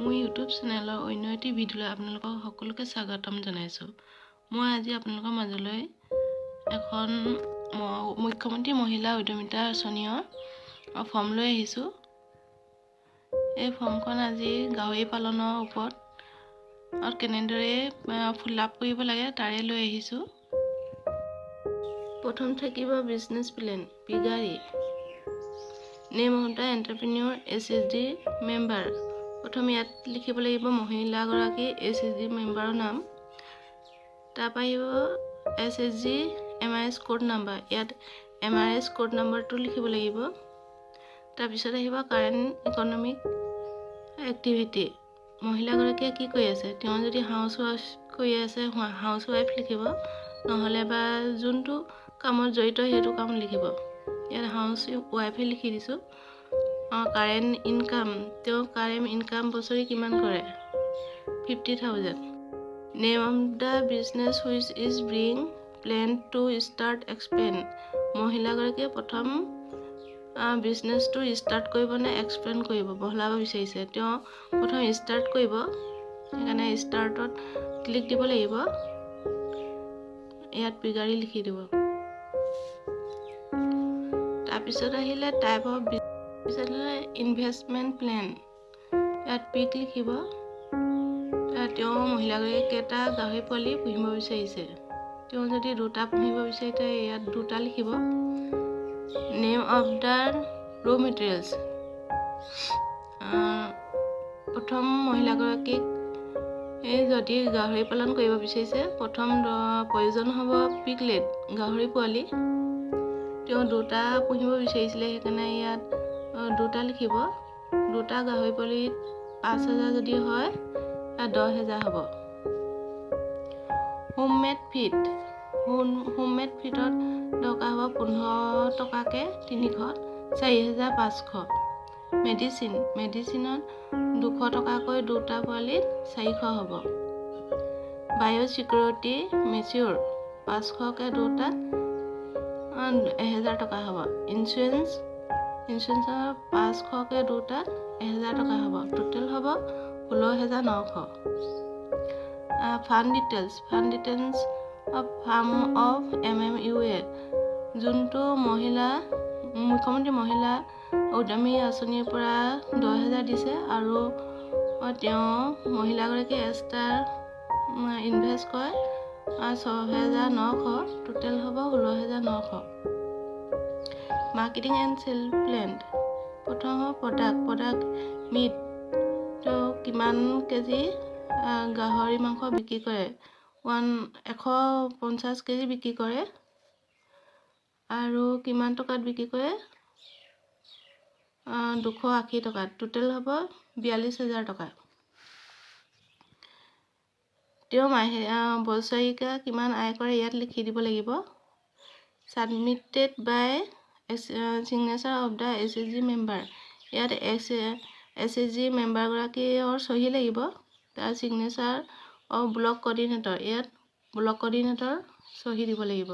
মোৰ ইউটিউব চেনেলৰ অন্য এটি ভিডিঅ'লৈ আপোনালোকক সকলোকে স্বাগতম জনাইছোঁ। মই আজি আপোনালোকৰ মাজলৈ এখন মুখ্যমন্ত্ৰী মহিলা উদ্যমিতা আঁচনিৰ ফৰ্ম লৈ আহিছোঁ। এই ফৰ্মখন আজি গাহৰি পালনৰ ওপৰত আৰু কেনেদৰে ফিল আপ কৰিব লাগে, তাৰে লৈ আহিছোঁ। প্ৰথম থাকিব business plan, piggery, name of the entrepreneur, SHG member। প্ৰথম ইয়াত লিখিব লাগিব মহিলাগৰাকী এছএইচজি মেম্বাৰৰ নাম। তাৰপৰা আহিব SHG MRS code number। ইয়াত এমআৰএছ কোড নাম্বাৰটো লিখিব লাগিব। তাৰপিছত আহিব কাৰেণ্ট ইকনমিক এক্টিভিটি। মহিলাগৰাকীয়ে কি কৰি আছে? তেওঁ যদি হাউচ ৱাইফ কৰি আছে, হাউচ ৱাইফ লিখিব, নহ'লে বা যোনটো কামত জড়িত সেইটো কাম লিখিব। ইয়াত হাউচ ৱাইফে লিখি দিছোঁ। কাৰেণ্ট ইনকাম, তেওঁ কাৰেণ্ট ইনকাম বছৰি কিমান কৰে? 50,000। Name of the business which is being plan to start, expand। মহিলাগৰাকীয়ে প্ৰথম বিজনেছটো ষ্টাৰ্ট কৰিব নে এক্সপেণ্ড কৰিব, বহলাব বিচাৰিছে? তেওঁ প্ৰথম ষ্টাৰ্ট কৰিব, সেইকাৰণে ষ্টাৰ্টত ক্লিক দিব লাগিব। ইয়াত পিগাৰী লিখি দিব। তাৰপিছত আহিলে টাইপ অফ, পিছত ইনভেষ্টমেণ্ট প্লেন। ইয়াত পিগ লিখিব। তেওঁ মহিলাগৰাকীয়ে কেইটা গাহৰি পোৱালি পুহিব বিচাৰিছে? তেওঁ যদি দুটা পুহিব বিচাৰিছে, ইয়াত দুটা লিখিব। Name of the raw materials। প্ৰথম মহিলাগৰাকীক এই যদি গাহৰি পালন কৰিব বিচাৰিছে, প্ৰথম প্ৰয়োজন হ'ব পিগলেট, গাহৰি পোৱালি। তেওঁ দুটা পুহিব বিচাৰিছিলে, সেইকাৰণে ইয়াত দুটা লিখিব। দুটা গাহৰি পোৱালিত 5,000 যদি হয়, ইয়াত 10,000 হ'ব। হোমমেড ফিড, হোমমেড ফিডত দৰকাৰ হ'ব 15 টকাকৈ তিনিশত, 4,500। মেডিচিন, মেডিচিনত 200 টকাকৈ দুটা পোৱালিত 400 হ'ব। বায়' ছিকিউৰিটি মেজাৰ, 500কৈ দুটাত 1,000 টকা হ'ব। ইঞ্চুৰেঞ্চ, ইঞ্চুৰেঞ্চৰ 500কৈ দুটাত 1,000 টকা হ'ব। টোটেল হ'ব 16,900। Fund details, fund details of farm of MMUA। যোনটো মহিলা মুখ্যমন্ত্ৰী মহিলা উদ্যমী আঁচনিৰ পৰা 10,000 দিছে আৰু তেওঁ মহিলাগৰাকীয়ে এক্সট্ৰা ইনভেষ্ট কৰে 6,900, টোটেল হ'ব 16,900। Marketing and sale plan. প্ৰথম হ'ব প্ৰডাক্ট, প্ৰডাক্ট মিট। তেওঁ কিমান কেজি গাহৰি মাংস বিক্ৰী কৰে? 150 কেজি বিক্ৰী কৰে আৰু কিমান টকাত বিক্ৰী কৰে? 280 টকাত। টোটেল হ'ব 42,000 টকা। তেওঁ মাহে বছৰিকা কিমান আয় কৰে, ইয়াত লিখি দিব লাগিব। Submitted by signature of the SHG member। ইয়াত এছএইচজি মেম্বাৰগৰাকীৰ চহী লাগিব। তাৰ চিগনেচাৰ অফ ব্লক কৰ্ডিনেটৰ, ইয়াত ব্লক কৰ্ডিনেটৰ চহী দিব লাগিব।